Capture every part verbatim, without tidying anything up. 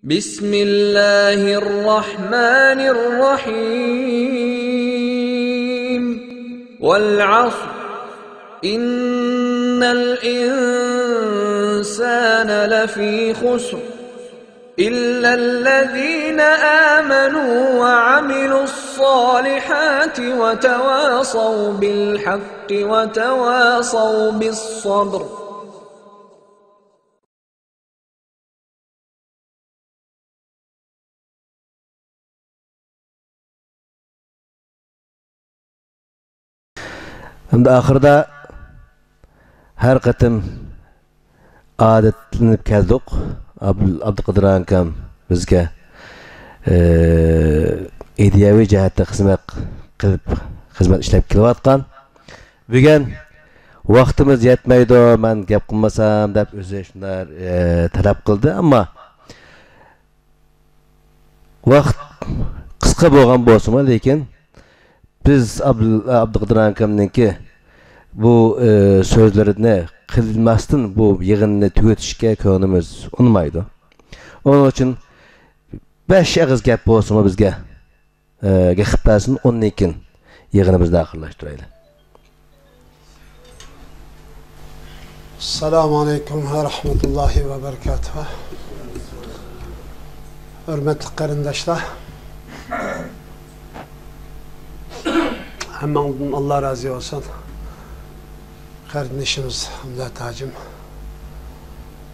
بسم الله الرحمن الرحيم. والعصر. إن الإنسان لفي خسر. إلا الذين آمنوا وعملوا الصالحات وتواصوا بالحق وتواصوا بالصبر. ئەمدى ئاخىرىدا ھەر قېتىم ئادەتلىنىپ كەلدۇق. ئابدۇ-، ئابدۇقادىر ئاكام بىزگە، ئى، ئىدىيەۋى جەھەتتە خىزمەت قىلىپ، خىزمەت ئىشلەپ كېلىۋاتقان. بۈگۈن ۋاقتىمىز يەتمەيدۇ، مەن گەپ قىلمىسام دەپ ئۆزى شۇنداق، ئى، تەلەپ قىلدى. ئەمما ۋاقىت قىسقا بولغان بولسىمۇ، لېكىن بىز ئابدۇ-، ئابدۇقادىر ئاكامنىڭكى بۇ، ئى، سۆزلىرىنى قىلماستىن بۇ يىغىننى تۈگىتىشكە كۆڭلىمىز ئۇنىمايدۇ. ئۇنىڭ ئۈچۈن بەش ئېغىز گەپ بولسىمۇ بىزگە، ئى، گەپ قىلىپ بەرسۇن، ئۇندىن كېيىن يىغىنىمىزنى ئاخىرلاشتۇرايلى. ئەسسالامۇ ئەلەيكۇم ۋە رەھمەتۇللاھى ۋە بەرىكاتۇھۇ. ھۆرمەتلىك قېرىنداشلار، ھەممىڭدىن ئاللا رازى بولسۇن. قېرىندىشىمىز ئابلەت ھاجىم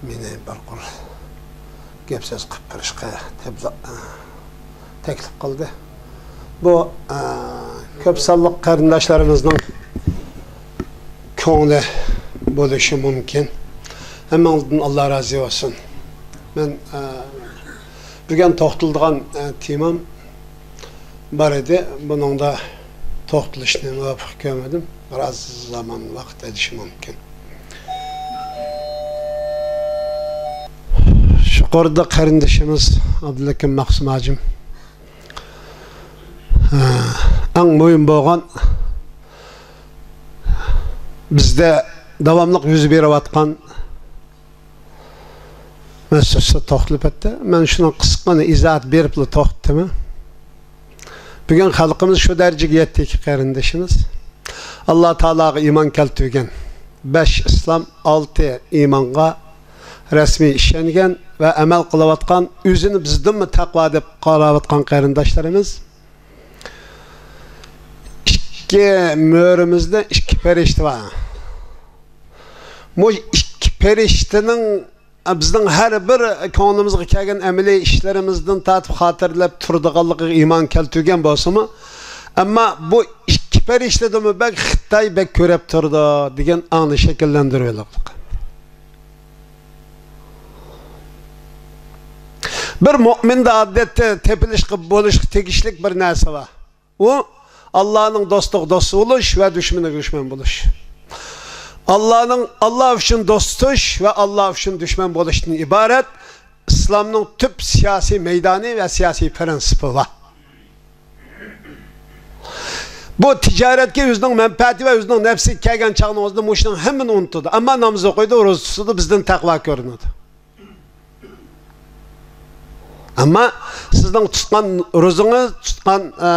مېنى بىر قۇر گەپ سۆز قىلىپ بېرىشقا تەبلىغ-، تەكلىپ قىلدى. بۇ، ئە، كۆپ سانلىق قېرىنداشلىرىمىزنىڭ كۆڭلى بولۇشى مۇمكىن. ھەممىڭىزدىن ئاللا رازى بولسۇن. مەن، ئە، بۈگۈن توختىلىدىغان، ئە، تېمام بار ئىدى. بۇنىڭدا توختىلىشنى مۇۋاپىق كۆرمىدىم. بىراز زامان ۋاقىت ئېلىشى مۇمكىن. يۇقىرىدا قېرىندىشىمىز ئابدۇلھەكىم مەخسۇم ھاجىم، ھە، ئەڭ مۇھىم بولغان بىزدە داۋاملىق يۈز بېرىۋاتقان مەسىلىسىگە توختىلىپ ئۆتتى. مەن شۇنىڭ قىسقىغىنە ئىزاھات بېرىپلا توختىتىمەن. بۈگۈن خەلقىمىز شۇ دەرىجىگە يەتتىكى، قېرىندىشىمىز ئاللا تائالاغا ئىمان كەلتۈرگەن، بەش ئىسلام، ئالتە ئىمانغا رەسمىي ئىشەنگەن ۋە ئەمەل قىلىۋاتقان، ئۆزىنى بىزدىنمۇ تەقۋا دەپ قاراۋاتقان قېرىنداشلىرىمىز، ئىككى مۈرىمىزدە ئىككى پەرىشتە بار. مۇ ئىككى پەرىشتىنىڭ بىزنىڭ ھەر بىر كۆڭلىمىزگە كەلگەن ئەمەلىي ئىشلىرىمىزدىن تارتىپ خاتىرىلەپ تۇرىدىغانلىقىغا ئىمان كەلتۈرگەن بولسىمۇ، ئەمما بۇ ئىككى پەرىشتىدىنمۇ بەك خىتاي بەك كۆرەپ تۇرىدۇ دېگەن ئاڭنى شەكىللەندۈرۈۋېلىۋاتىدۇ. بىر مۆمىندە ئادەتتە تېپىلىشقا، بولۇشقا تېگىشلىك بىر نەرسە بار. ئۇ ئاللانىڭ دوستىغا دوست بولۇش ۋە دۈشمىنىگە دۈشمەن بولۇش. ئاللانىڭ، ئاللا ئۈچۈن دوست تۇتۇش ۋە ئاللا ئۈچۈن دۈشمەن بولۇشتىن ئىبارەت ئىسلامنىڭ تۈپ سىياسىي مەيدانى ۋە سىياسىي پىرىنسىپى بار. بۇ تىجارەتكە ئۆزىنىڭ مەنپەئەتى ۋە ئۆزىنىڭ نەپسىگە كەلگەن چاغنىڭ ئۆزىدە مۇشۇنىڭ ھەممىنى ئۇنتۇدى. ئەمما ناماز ئوقۇيدۇ، روزا تۇتىدۇ، بىزدىن تەقۋا كۆرۈنىدۇ. ئەمما سىزنىڭ تۇتقان روزىڭىز، تۇتقان، ئە،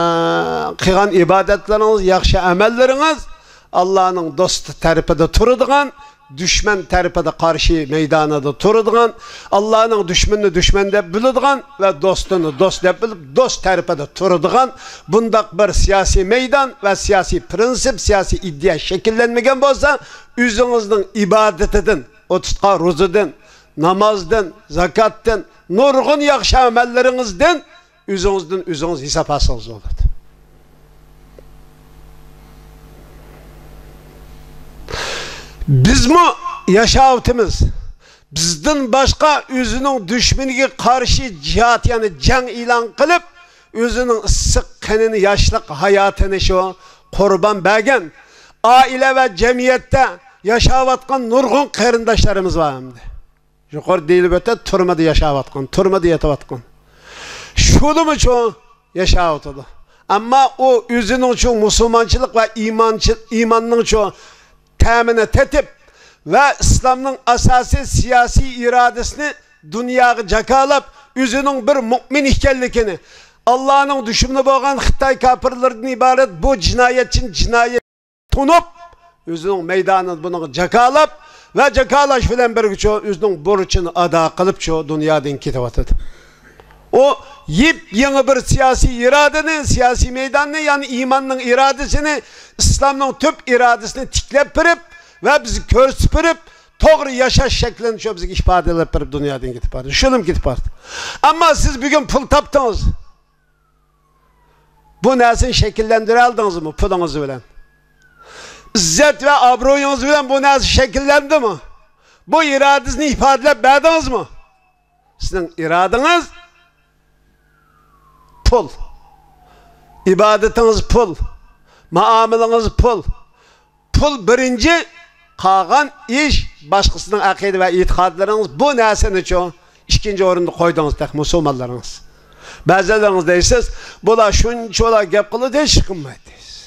قىلغان ئىبادەتلىرىڭىز، ياخشى ئەمەللىرىڭىز ئاللانىڭ دوستى تەرىپىدە تۇرىدىغان، دۈشمەن تەرىپىدە قارشى مەيدانىدا تۇرىدىغان، ئاللانىڭ دۈشمىنىنى دۈشمەن دەپ بىلىدىغان ۋە دوستىنى دوست دەپ بىلىپ، دوست تەرىپىدە تۇرىدىغان بۇنداق بىر سىياسىي مەيدان ۋە سىياسىي پىرىنسىپ، سىياسىي ئىدىيە شەكىللەنمىگەن بولسا، ئۆزىڭىزنىڭ ئىبادىتىدىن، ئۇ تۇتقان روزىدىن، نامازدىن، زاكاتتىن، نۇرغۇن ياخشى ئەمەللىرىڭىزدىن ئۆزىڭىزدىن ئۆزىڭىز ھېساب ئالسىڭىز بولىدۇ. بىزمۇ ياشاۋاتىمىز. بىزدىن باشقا ئۆزىنىڭ دۈشمىنىگە قارشى جىھاد، يەنى جەڭ ئېلان قىلىپ، ئۆزىنىڭ ئىسسىق قېنىنى، ياشلىق ھاياتىنى شۇ قۇربان بەرگەن، ئائىلە ۋە جەمئىيەتتە ياشاۋاتقان نۇرغۇن قېرىنداشلىرىمىز بار ئەمدى. يۇقىرىدا دېيىلىپ ئۆتتى، تۈرمىدە ياشاۋاتقان، تۈرمىدە يېتىۋاتقان. شۇلىمۇچۇ ياشاۋاتىدۇ. ئەمما ئۇ ئۆزىنىڭچۇ مۇسۇلمانچىلىق ۋە ئىمانچى-، ئىماننىڭچۇ تەمىنى تېتىپ ۋە ئىسلامنىڭ ئاساسىي سىياسىي ئىرادىسىنى دۇنياغا جاكارلاپ، ئۆزىنىڭ بىر مۇئمىن ئىكەنلىكىنى، ئاللانىڭ دۈشمىنى بولغان خىتاي كاپىرلىرىدىن ئىبارەت بۇ جىنايەتچىنى جىنايەت تونۇپ، ئۆزىنىڭ مەيدانىدا بۇنىڭغا جاكالاپ ۋە جاكالاش بىلەن بىرگە شۇ ئۆزىنىڭ بۇرچىنى ئادا قىلىپ شۇ دۇنيادىن كېتىۋاتىدۇ. ئۇ يېپيېڭى بىر سىياسىي ئىرادىنى، سىياسىي مەيداننى، يەنى ئىماننىڭ ئىرادىسىنى، ئىسلامنىڭ تۈپ ئىرادىسىنى تىكلەپ بېرىپ ۋە بىزگە كۆرسىتىپ بېرىپ، توغرا ياشاش شەكلىنى شۇ بىزگە ئىپادىلەپ بېرىپ دۇنيادىن كېتىپ باردى. شۇنىمۇ كېتىپ باردى. ئەمما سىز بۈگۈن پۇل تاپتىڭىز. بۇ نەرسىنى شەكىللەندۈرەلدىڭىزمۇ پۇلىڭىز بىلەن؟ ئىززەت ۋە ئابرۇيىڭىز بىلەن بۇ نەرسە شەكىللەندىمۇ؟ بۇ ئىرادىسىنى ئىپادىلەپ بەردىڭىزمۇ؟ سىزنىڭ ئىرادىڭىز پۇل. ئىبادىتىڭىز پۇل. مۇئامىلىڭىز پۇل. پۇل بىرىنچى، قالغان ئىش، باشقىسىنىڭ ئەقىدە ۋە ئېتىقادلىرىڭىز، بۇ نەرسىنىچۇ ئىككىنچى ئورۇندا قويدىڭىز تېخى مۇسۇلمانلىرىڭىز. بەزىلىرىڭىز دەيسىز، بۇلار شۇنچىۋالا گەپ قىلىدۇ، ھېچ قىلمايدۇ دەيسىز.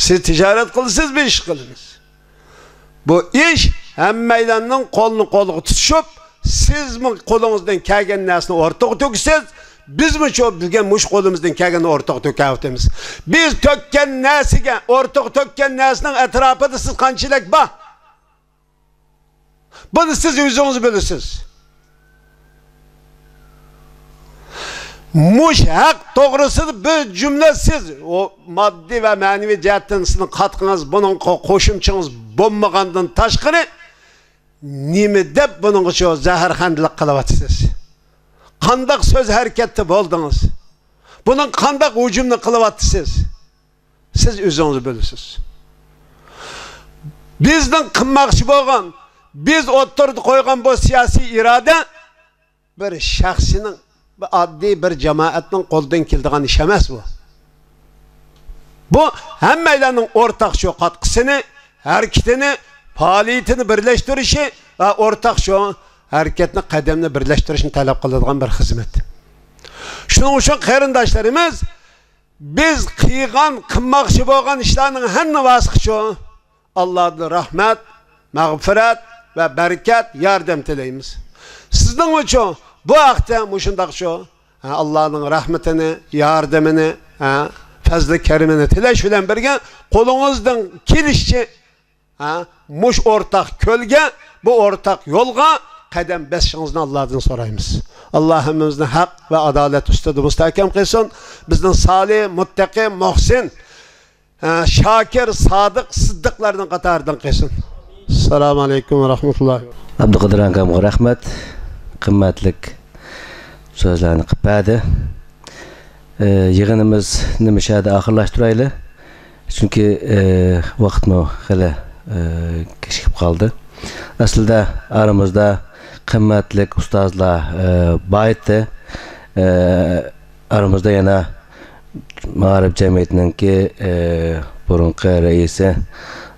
سىز تىجارەت قىلىسىز، بىز ئىش قىلىمىز. بۇ ئىش ھەممەيلەننىڭ قولنى قولغا تۇتۇشۇپ، سىزمۇ قولىڭىزدىن كەلگەن نەرسىنى ئورتىغا تۆكىسىز، بىزمۇ شۇ بۈگۈن مۇشۇ قولىمىزدىن كەلگەننى ئورتىغا تۆكەۋاتىمىز. بىز تۆككەن نەرسىگە، ئورتىغا تۆككەن نەرسىنىڭ ئەتراپىدا سىز قانچىلىك بار؟ بۇنى سىز ئۆزىڭىز بىلىسىز. مۇشۇ ھەق توغرىسىدا بىر جۈملە سىز، ئۇ ماددىي ۋە مەنىۋى جەھەتتىن سىزنىڭ قاتقىڭىز، بۇنىڭغا قوشۇمچىڭىز بولمىغاندىن تاشقىرى، نېمە دەپ بۇنىڭغا شۇ زەھەرخەندىلىك قىلىۋاتىسىز؟ قانداق سۆز ھەرىكەتتە بولدىڭىز؟ بۇنىڭغا قانداق ھۇجۇمنى قىلىۋاتىسىز؟ سىز ئۆزىڭىز بىلىسىز. بىزنىڭ قىلماقچى بولغان، بىز ئوتتۇرىدا قويغان بۇ سىياسىي ئىرادە بىر شەخسنىڭ، بىر ئاددىي بىر جامائەتنىڭ قولىدىن كېلىدىغان ئىش ئەمەس بۇ. بۇ ھەممەيلەننىڭ ئورتاق شۇ قاتقىسىنى، ھەرىكىتىنى، پائالىيىتىنى بىرلەشتۈرۈشى ۋە ئورتاق شۇ ھەرىكەتنى، قەدەمنى بىرلەشتۈرۈشنى تەلەپ قىلىدىغان بىر خىزمەت. شۇنىڭ ئۈچۈن قېرىنداشلىرىمىز، بىز قىلغان، قىلماقچى بولغان ئىشلارنىڭ ھەممىسىگە شۇ ئاللادىن رەھمەت، مەغپىرەت ۋە بەرىكەت، ياردەم تىلەيمىز. سىزنىڭ ئۈچۈن بۇ ھەقتە مۇشۇنداق شۇ، ھە، ئاللانىڭ رەھمىتىنى، ياردىمىنى، ھە، پەزلى كەرىمىنى تىلەش بىلەن بىرگە، قولىڭىزدىن كېلىشىچە، ھە، مۇشۇ ئورتاق كۆلگە، بۇ ئورتاق يولغا قەدەم بېسىشىڭىزنى ئاللادىن سورايمىز. ئاللا ھەممىمىزنى ھەق ۋە ئادالەت ئۈستىدە مۇستەھكەم قىلسۇن. بىزنىڭ سالىھ، مۇتتەقى، مۇھسىن، ھە، شاكىر، سادىق، سىددىقلارنىڭ قاتارىدىن قىلسۇن. ئەسسالامۇ ئەلەيكۇم ۋە رەھمەتۇللاھى. ئابدۇقادىر ئاكامغا رەھمەت، قىممەتلىك سۆزلەرنى قىلىپ بەردى. ئى، يىغىنىمىزنى مۇشۇ يەردە ئاخىرلاشتۇرايلى. چۈنكى، ئى، ۋاقىتمۇ خېلى، ئى، كېچىكىپ قالدى. ئەسلىدە ئارىمىزدا قىممەتلىك ئۇستازلار، ئى، بار ئىدى. ئى، ئارىمىزدا يەنە مائارىپ جەمئىيىتىنىڭكى، ئى، بۇرۇنقى رەئىسى،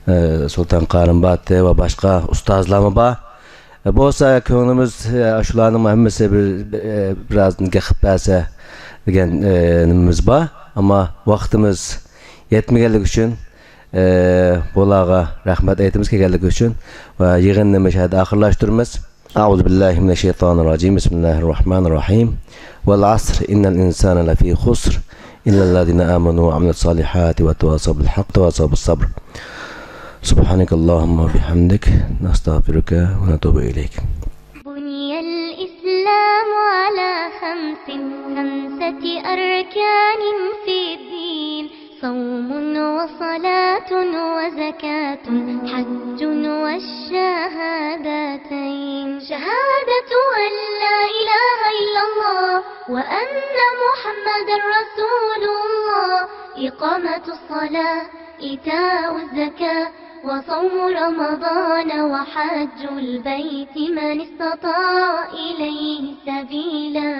ئى، سۇلتان قارىم بار ئىدى ۋە باشقا ئۇستازلارمۇ بار. بولسا كۆڭلىمىز، ئە، شۇلارنىڭ ھەممىسى بىر، ئە، بىرازدىن گەپ قىلىپ بەرسە دېگەن، ئە، نېمىمىز بار. ئەمما ۋاقتىمىز يەتمىگەنلىكى ئۈچۈن، ئە، بۇلارغا رەھمەت ئېيتىمىز كەلگەنلىكى ئۈچۈن ۋە يىغىننى مۇشۇ يەردە ئاخىرلاشتۇرىمىز. أعوذ بالله من الشيطان الرجيم. بسم الله الرحمن الرحيم. والعصر إن الإنسان لفي خسر. إلا الذين آمنوا وعملوا الصالحات وتواصوا بالحق وتواصوا بالصبر. سبحانك اللهم وبحمدك، نستغفرك ونتوب إليك. بني الإسلام على خمس، خمسة أركان في الدين: صوم وصلاة وزكاة حج والشهادتين. شهادة أن لا إله إلا الله وأن محمدا رسول الله، إقامة الصلاة، إيتاء الزكاة، وصوم رمضان وحج البيت من استطاع إليه سبيلا.